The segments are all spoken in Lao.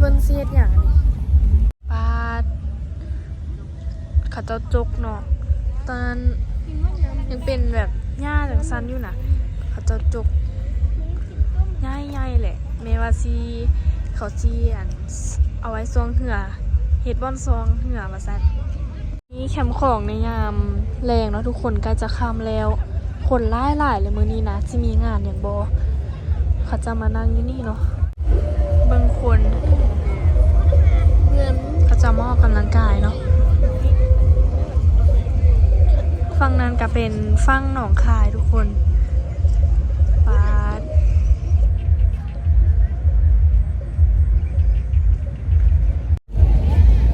ພິ່ນຊິເຮັດຫຍັງອັນນີ້? ປາດ ເຂົາເຈົ້າຈົກເນາະ ຕອນນັ້ນຍັງເປັນແບບຫຍ້າຈັ່ງຊັ້ນຢູ່ນະ ເຂົາເຈົ້າຈົກໃຫຍ່ໆແຫຼະ ແມ່ວ່າຊິ ເຂົາຊິອັນ ເອົາໄວ້ຊ່ອງເຮືອ ເຮັດບ່ອນຊ່ອງເຮືອວ່າຊັ້ນ. ນີ້ແຄມຂອງໃນຍາມແລງເນາະທຸກຄົນ ໃກ້ຈະຄ່ຳແລ້ວ ຄົນຫຼາຍໆເລີຍມື້ນີ້ນະ ຊິມີງານຫຍັງບໍ່ ເຂົາເຈົ້າມານັ່ງຢູ່ນີ້ເນາະ ເບິ່ງຄົນ ເຂົາເຈົ້າມາອອກກຳລັງກາຍເນາະ ຝັ່ງນັ້ນກະເປັນຝັ່ງໜອງຄາຍທຸກຄົນ ປາດ.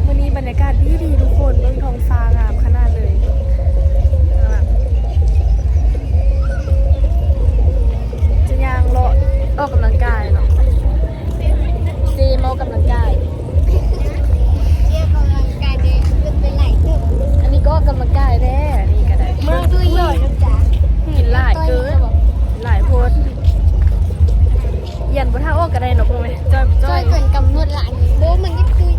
ມື້ນີ້ບັນຍາກາດດີໆ ທຸກຄົນ ເບິ່ງທ້ອງຟ້າງາມຂະໜາດເລີຍ ຈະຍ່າງເລາະອອກກຳລັງກາຍເນາະ ເຈມາອອກກຳລັງກາຍ ເຈອອກກຳລັງກາຍເດ້ ເປັນຫຼາຍເຕີບ ອັນນີ້ກໍອອກກຳລັງກາຍແດ່ ອັນນີ້ກໍໄດ້ ກິນຫຼາຍເກີນ ຫຼາຍໂພດ. ຢ້ານບໍ່ຖ້າອອກກໍໄດ້ເນາະ ບໍ່ແມ່ນ ຈ້ອຍ ຈ້ອຍເກີນກຳນົດຫຼາຍ ບໍ່ ມັນຢາກຕຸ້ຍ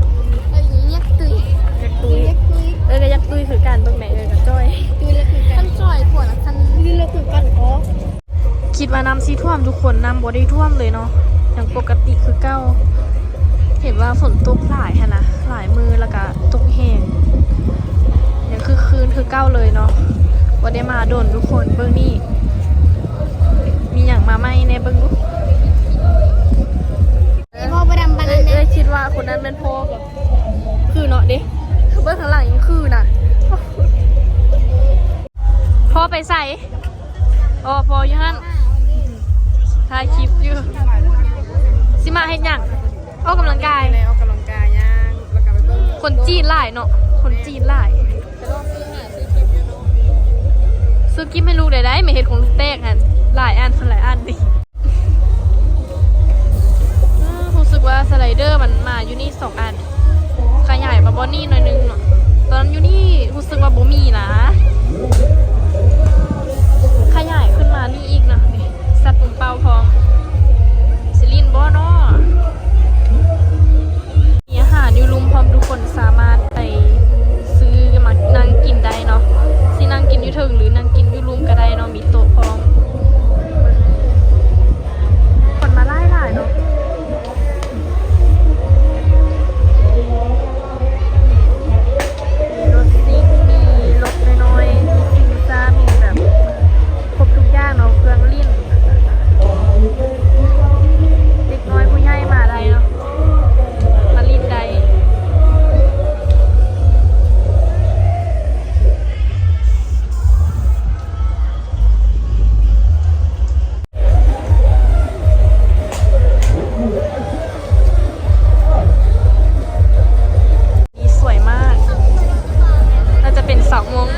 ເອີ ຢາກຕຸ້ຍ ຢາກຕຸ້ຍ ຢາກຕຸ້ຍ ເອີ ກໍຢາກຕຸ້ຍຄືກັນ ເບິ່ງແມ້ ເອີ ກໍຈ້ອຍ ຕຸ້ຍແລ້ວຄືກັນ ຄັນຈ້ອຍໂພດນະ ຄັນ ນີ້ແລ້ວຄືກັນ ອໍ ຄິດວ່ານ້ຳຊິຖ້ວມທຸກຄົນ ນ້ຳບໍ່ໄດ້ຖ້ວມເລີຍເນາະ ຍັງປົກກະຕິຄືເກົ່າ ເຫັນວ່າຝົນຕົກຫຼາຍຫັ້ນນະ ຫຼາຍມື້ ແລ້ວກໍຕົກແຮງ ຍັງຄຶກຄື້ນຄືເກົ່າເລີຍເນາະ ບໍ່ໄດ້ມາດົນທຸກຄົນ ເບິ່ງນີ້ ມີຫຍັງມາໃໝ່ແດ່ ເບິ່ງດູ. ເອີ ພໍ່ບໍ່ດຳປານນັ້ນເດ້ ເອື້ອຍຄິດວ່າຄົນນັ້ນແມ່ນພໍ່ບໍ່? ຄືເນາະເດ້ ເບິ່ງຂ້າງຫຼັງຍັງຄືນະ ພໍ່ໄປໃສ? ອໍ ພໍ່ຢູ່ຫັ້ນ ຖ່າຍຄລິບຢູ່ ຊິມາເຮັດຫຍັງ? ອອກກຳລັງກາຍ ອອກກຳລັງກາຍ ຍ່າງ ແລ້ວກໍໄປເບິ່ງ ຄົນຈີນຫຼາຍເນາະ ຄົນຈີນຫຼາຍ. ຊື້ກິບໃຫ້ລູກໄດ້ໄດ໋ ແມ່ເຮັດຂອງລູກແຕກຫັ້ນ ຫຼາຍອັນ ຫຼາຍອັນຕິ. ຮູ້ສຶກວ່າສະໄລເດີມັນມາຢູ່ນີ້ສອງອັນ ຂະຫຍາຍມາບ່ອນນີ້ໜ້ອຍໜຶ່ງເນາະ ຕອນຢູ່ນີ້ຮູ້ສຶກວ່າບໍ່ມີນະ ຂະຫຍາຍຂຶ້ນມານີ້ອີກນະ ສັດປຸງເປົ້າພ້ອມ ຊິຫຼິ້ນບໍ່ເນາະ? ມີອາຫານຢູ່ລຸ່ມພ້ອມ ທຸກຄົນສາມາດໄປຊື້ມານັ່ງກິນໄດ້ເນາະ ຊິນັ່ງກິນຢູ່ເທິງ ຫຼືນັ່ງກິນຢູ່ລຸ່ມກໍໄດ້ເນາະ ມີໂຕະພ້ອມ. ຄົນມາຫຼາຍໆເນາະ ມີລົດຊິ່ງ ມີລົດນ້ອຍໆ ມີຊິງຊ້າ ມີແບບຄົບທຸກຢ່າງເນາະ ເຄື່ອງຫຼິ້ນ ເດັກນ້ອຍຜູ້ໃຫຍ່ມາໄດ້ເນາະ ມາຫຼິ້ນໄດ້. ນີ້ສວຍມາກ ໜ້າຈະເປັນສາວມົ້ງ.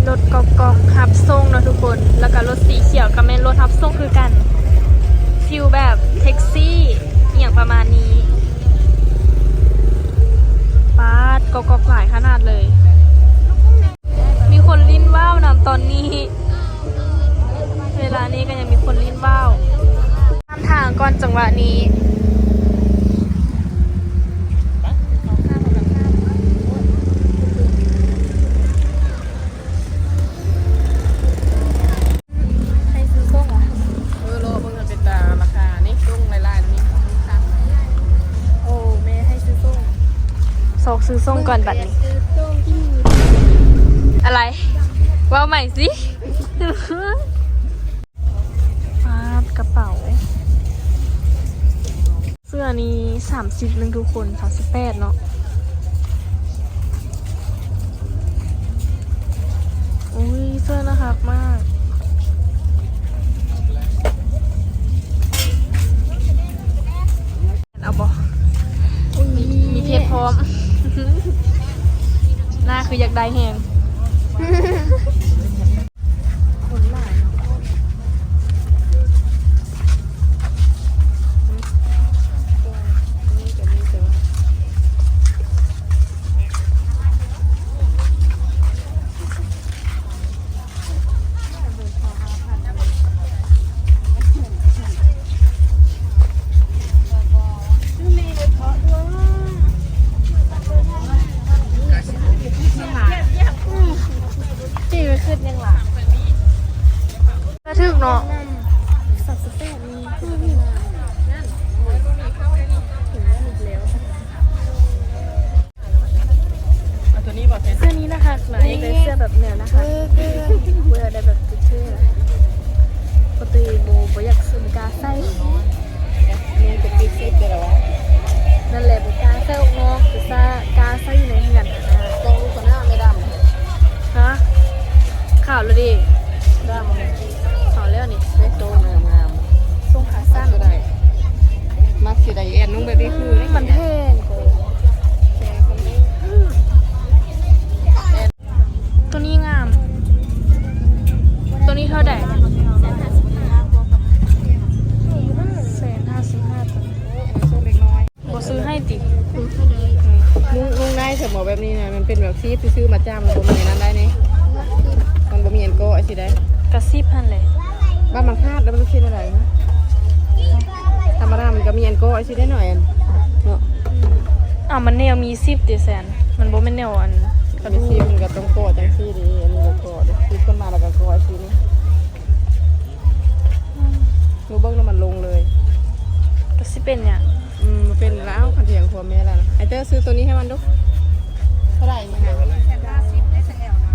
ລົດກອກໆຮັບສົ່ງເນາະທຸກຄົນ ແລ້ວກໍລົດສີຂຽວກໍແມ່ນລົດຮັບສົ່ງຄືກັນ ຟີລແບບແທັກຊີ ອີ່ຫຍັງປະມານນີ້. ປາດ ກອກໆຫຼາຍຂະໜາດເລີຍ. ມີຄົນຫຼິ້ນວ່າວນຳຕອນນີ້ ເວລານີ້ກໍຍັງມີຄົນຫຼິ້ນວ່າວ. ຂ້າມທາງກ່ອນຈັງຫວະນີ້. ໃຫ້ຊື້ສົ່ງຫວາ? ເອີ ລໍເບິ່ງເປັນຕາລາຄານີ້ ສົ່ງຫຼາຍໆນີ້. ໂອ້ ແມ່ໃຫ້ຊື້ສົ່ງ ຊອກຊື້ສົ່ງກ່ອນບັດນີ້. ອະໄລ? ເວົ້າໃໝ່ຊິ. ປາດ ກະເປົາ ເສື້ອນີ້ສາມສິບໜຶ່ງທຸກຄົນ ສາມສິບແປດເນາະ. ໂອ້ຍ ເສື້ອໜ້າຮັກມາກ. ເອົາບໍ່? ມີ ມີເພັດພ້ອມ. ໜ້າຄືຢາກໄດ້ແຮງ. ຄົນຫຼາຍເນາະ. ຈີໄປຄືດຍັງຫຼາຍ ກະຖືກເນາະ. ສາມສິບແປດນີ້ ເອົາໂຕນີ້ບໍ່? ເສື້ອນີ້ໜ້າຮັກນະ ຢາກໄດ້ເສື້ອແບບແນວໜ້າຮັກ ເອີ ເອີ ເອີ ຢາກໄດ້ແບບເທ່ໆ ປະຕູບໍ່ ບໍ່ຢາກ ບໍ່ກ້າໃສ່. ແມ່ນ ເປັນຕິດສິບເດ້ລະວະ. ນັ້ນແຫຼະ ບໍ່ກ້າໃສ່ອອກນອກ ແຕ່ວ່າກ້າໃສ່ຢູ່ໃນເຮືອນຫັ້ນນະ. ຕ້ອງລູກຄະນະແມ່ດຳ. ຮະ? ຂາວແລ້ວເດ. ດຳ. ຂາວແລ້ວນີ້. ໄດ້ໂຕງາມໆ. ຊົງຂາສັ້ນ. ມັກຊິໄດ້ແອນນຸ່ງແບບນີ້ຄື ມັນແພງ. ໂຕນີ້ງາມ. ໂຕນີ້ເທົ່າໃດ? ແສນຫ້າສິບຫ້າ ໂຕນີ້. ບໍ່ຊື້ໃຫ້ຕິ? ນຸ່ງ ນຸ່ງໄດ້ ເຖິງວ່າແບບນີ້ນະ ມັນເປັນແບບຊີບຊື່ໆ ມາຈ້າງ ມັນບໍ່ມີອັນນັ້ນໄດ້ນີ້ ມັນບໍ່ມີອັນເກາະຊິໄດ້. ກະຊີບຫັ້ນແຫຼະ. ບາດມັນຂາດແລ້ວມັນຊິເຮັດແນວໃດ? ທຳມະດາມັນກະມີອັນເກາະຊິໄດ້ໜ້ອຍອັນເນາະ. ອ້າວ ມັນແນວມີຊີບຕິແຊນ ມັນບໍ່ແມ່ນແນວອັນ ກະດູກ ມີຊີບມັນກະຕ້ອງເກາະຈັ່ງຊີ້ເດ. ອັນນີ້ບໍ່ເກາະເດ ຄືເພິ່ນມາແລ້ວກະເກາະຊິນີ້. ອືມ ບໍ່ເບິ່ງແລ້ວມັນລົງເລີຍ ກະຊິເປັນຫຍັງ? ອືມ ບໍ່ເປັນແລ້ວ. ຄັນຖຽງຜົວແມ່ແລ້ວນະ. ໄອເຕີ ຊື້ໂຕນີ້ໃຫ້ມັນດູ. ເທົ່າໃດນີ້ນະ? ແສນຫ້າສິບ ໄດ້ແສນແອວນະ.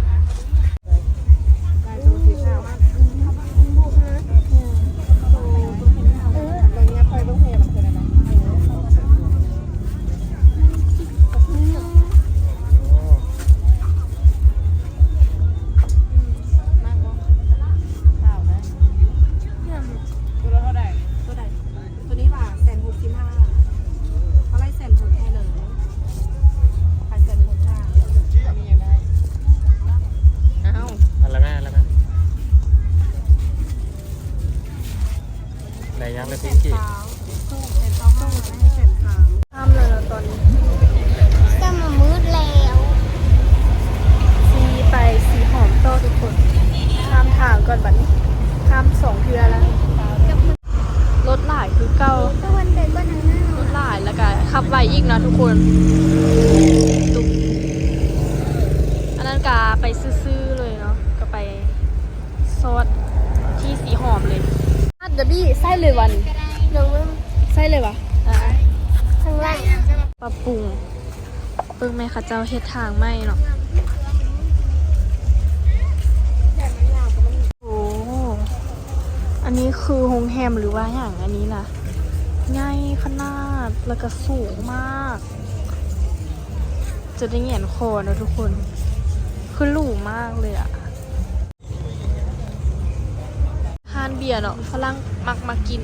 ໂຕນີ້ວ່າແສນຫົກສິບຫ້າ ເທົ່າໃດ ແສນຫົກໃຫ້ເລີຍ ຂາຍແສນຫົກຫ້າ. ອັນນີ້ຢາກໄດ້ ອ້າວ ອັນລະແມ່ ອັນລະແມ່. ໄດ້ຍັງລະຕິ ແສນຊາວ ແສນຊາວຫ້າ ແສນສາມ. ຄ່ຳແລ້ວເນາະຕອນນີ້ ຄ່ຳມືດແລ້ວ ຊິໄປສີຫອມຕໍ່ທຸກຄົນ. ຂ້າມທາງກ່ອນບັດນີ້ ຂ້າມສອງເທື່ອແລ້ວ. ລົດຫຼາຍຄືເກົ່າ ລົດຫຼາຍ ແລ້ວກະຂັບໄວອີກເນາະທຸກຄົນ. ຕຸກ ອັນນັ້ນກະໄປຊື່ໆເລີຍເນາະ ກະໄປຊອດທີ່ສີຫອມເລີຍ. ດາບີ ໃສ່ເລີຍຫວານີ້ ໃສ່ເລີຍຫວາ? ອ່າ ຂ້າງຫຼັງ ປັບປຸງ. ເບິ່ງແມ່ ເຂົາເຈົ້າເຮັດທາງໃໝ່ເນາະ. ໂອ້ ອັນນີ້ຄືໂຮງແຮມ ຫຼືວ່າຫຍັງອັນນີ້ນະ? ໃຫຍ່ຂະໜາດ ແລ້ວກະສູງມາກ ຈົນໄດ້ຫງາຍຄໍເນາະທຸກຄົນ. ຄືຫຼູມາກເລີຍອະ. ຮ້ານເບຍເນາະ ຝຣັ່ງມັກມາກິນ.